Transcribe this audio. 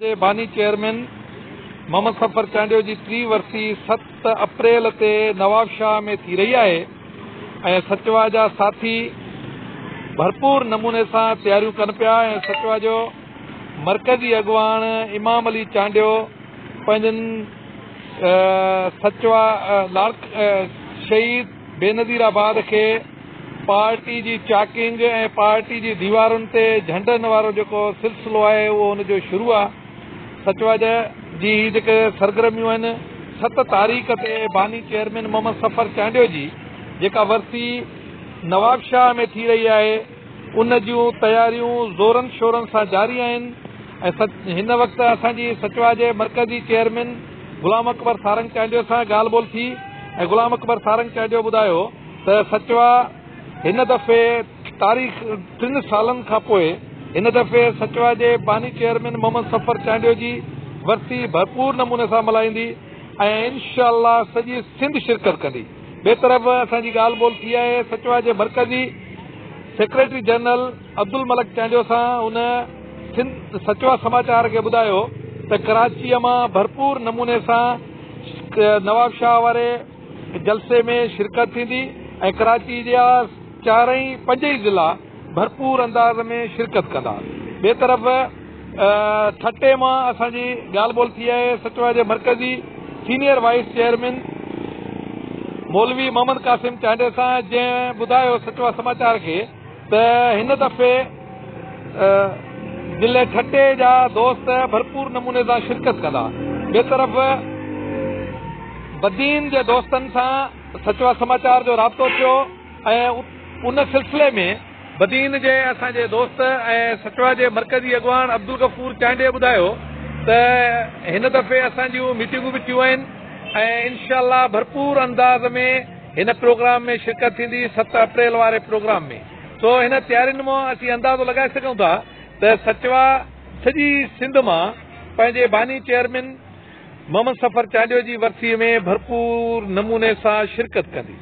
جي باني چيئرمين محمد صفر چانڊيو جي ٽين ورسي 7 اپريل تي نوابشاهه ۾ ٿي رهي آهي ۽ سچوا جا ساٿي ڀرپور نموني سان تياريون ڪن پيا ۽ سچوا جو مرڪزي اڳواڻ امام علي چانڊيو پنهنجن سچوا لاڙڪ شهيد بينظير آباد کي پارٽي جي چاڪنگ ۽ پارٽي جي ديوارن تي جهنڊن وارو جيڪو سلسلو آهي اهو ان جو شروع آهي. سچواج جي هي جيڪي سرگرميون آهن 7 تاريخ تي باني چيئرمين محمد صفر چانڊيو جي جيڪا ورسي نوابشاهه ۾ ٿي رهي آهي ان جون تياريون زورن شورن سان جاري آهن ۽ هن وقت اسان جي سچوا جي مرڪزي چيئرمين غلام اڪبر سارنگ چانڊيو سان ڳالهه ٻولهه ٿي ۽ غلام اڪبر سارنگ چانڊيو ٻڌايو ته سچوا هن دفعي تاريخ 3 سالن کانپوء هن دفعي سچوا جي باني چيئرمين محمد صفر چانڊيو جي ورسي ڀرپور نموني سان ملهائيندي ۽ انشاء الله سڄي سنڌ شرڪت ڪندي. ٻئي طرف اسان جي ڳالهه ٻولهه ٿي آهي سچوا جي مرڪزي سيڪريٽري جنرل عبدالملڪ چانڊيو سان هن سنڌ سچوا سماچار کي ٻڌايو ته ڪراچيء مان ڀرپور نموني سان نوابشاهه واري جلسي ۾ شرڪت ٿيندي ۽ ڪراچي جا چارئي پنج ئي ضلعا ڀرپور انداز ۾ شرڪت ڪندا. ٻئي طرف ٺٽي مان اسان جي ڳالهه ٻولهه ٿي آهي سچوا جي مرڪزي سينيئر وائيس چيئرمين مولوي محمد قاسم چانڊيي سان جنهن ٻڌايو سچوا سماچار کي ته هن دفعي ضلعي ٺٽي جا دوست ڀرپور نموني سان شرڪت ڪندا. ٻئي طرف بدين جي دوستن سان سچوا سماچار جو رابطو ٿيو ۽ ان سلسلي ۾ بدين جي اسان جي دوست ۽ سچوا جي مرڪزي اڳواڻ عبدالغفور چانڊيي ٻڌايو ته هن دفعي اسان جون ميٽنگون به ٿيون آهن ۽ انشاء الله ڀرپور انداز ۾ هن پروگرام ۾ شرڪت ٿيندي 7 اپريل واري پروگرام ۾ سو هن تيارين مان اسين اندازو لڳائي سگهون ٿا ته سچوا سڄي سنڌ مان پنهنجي باني چيئرمين محمد صفر چانڊيو جي ورسي ۾ ڀرپور نموني سان شرڪت ڪندي.